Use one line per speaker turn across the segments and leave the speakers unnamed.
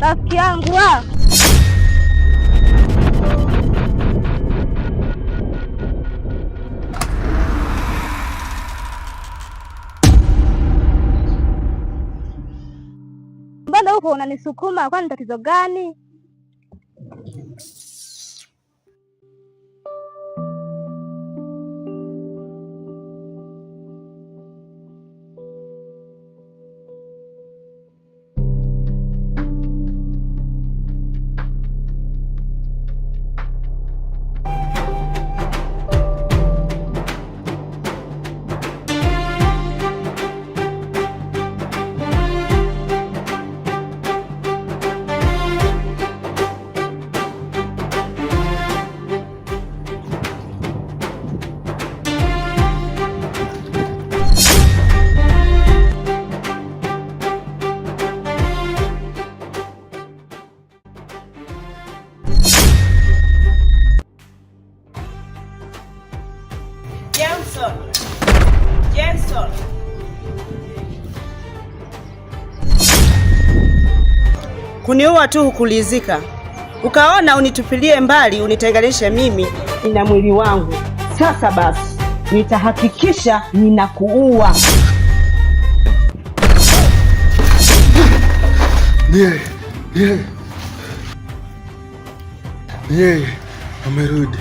Rafiki yangu ah. Mbona huko unanisukuma? Kwani tatizo gani?
Jenson. Jenson. Kuniua tu hukulizika, ukaona unitupilie mbali, unitenganishe mimi na mwili wangu. Sasa basi, nitahakikisha ninakuua.
Yeye yeye amerudi.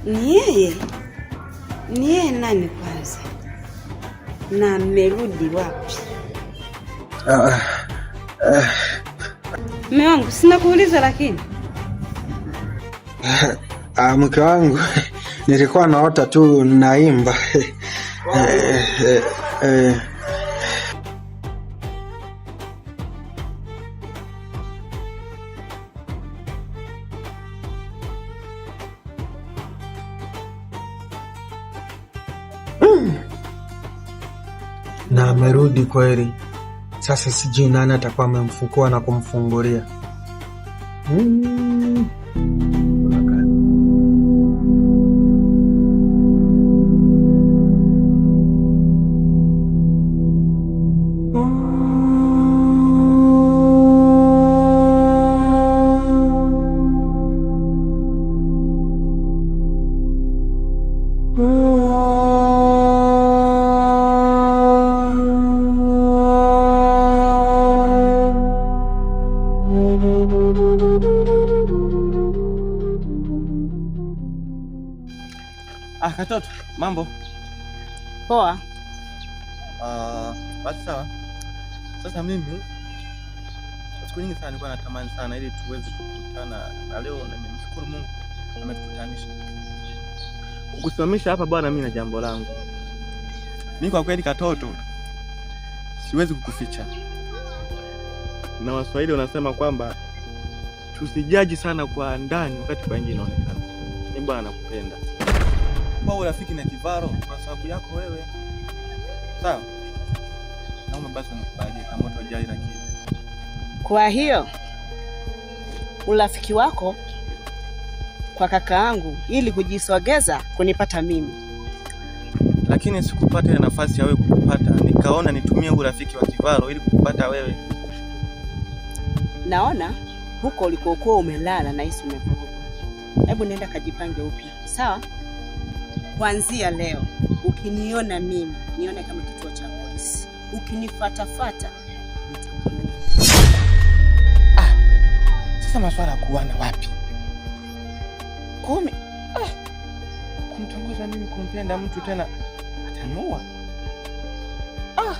Ni yeye? Ni yeye nani kwanza? Na amerudi wapi? Mume wangu, sina kuuliza lakini.
Mke wangu nilikuwa naota tu naimba. Eh, eh. Na amerudi kweli. Sasa sijui nani atakuwa amemfukua na kumfungulia. Mm.
Ah, katoto, mambo
Poa.
Ah, basi sawa. Sasa mimi siku nyingi sana nilikuwa natamani sana ili tuweze kukutana na leo nimemshukuru Mungu ametukutanisha. Kukusimamisha hapa bwana, mimi na jambo langu. Mimi kwa kweli katoto, siwezi kukuficha, na Waswahili wanasema kwamba tusijaji sana kwa ndani wakati kwa nje inaonekana. Mimi bwana nakupenda kwa urafiki na Kivaro kwa sababu yako wewe, sawa? Naomba basi unikubalie kama utojali, lakini
Kwa hiyo urafiki wako kwa kakaangu ili kujisogeza kunipata mimi.
Lakini sikupata ile nafasi ya wewe kukupata, nikaona nitumie urafiki wa Kivaro ili kukupata wewe.
Naona huko ulikokuwa umelala na hisi umevurugwa. Hebu nenda kajipange upya, sawa? Kuanzia leo ukiniona mimi nione kama kituo cha polisi, ukinifatafata nitakuua.
Ah, sasa maswala ya kuana wapi? Kumi. Ah, kumtongoza mimi kumpenda mtu tena atanua. Ah.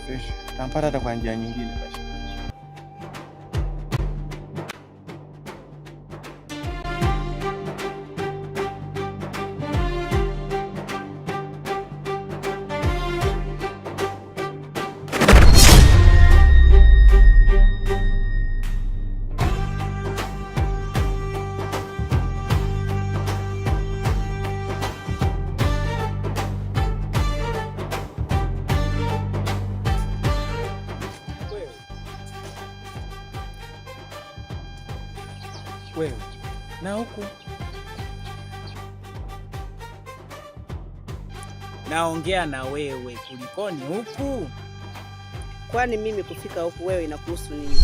Fresh. Tampata hata kwa njia nyingine basi.
Wewe na huku naongea na wewe, kulikoni huku?
Kwani mimi kufika huku wewe inakuhusu nini?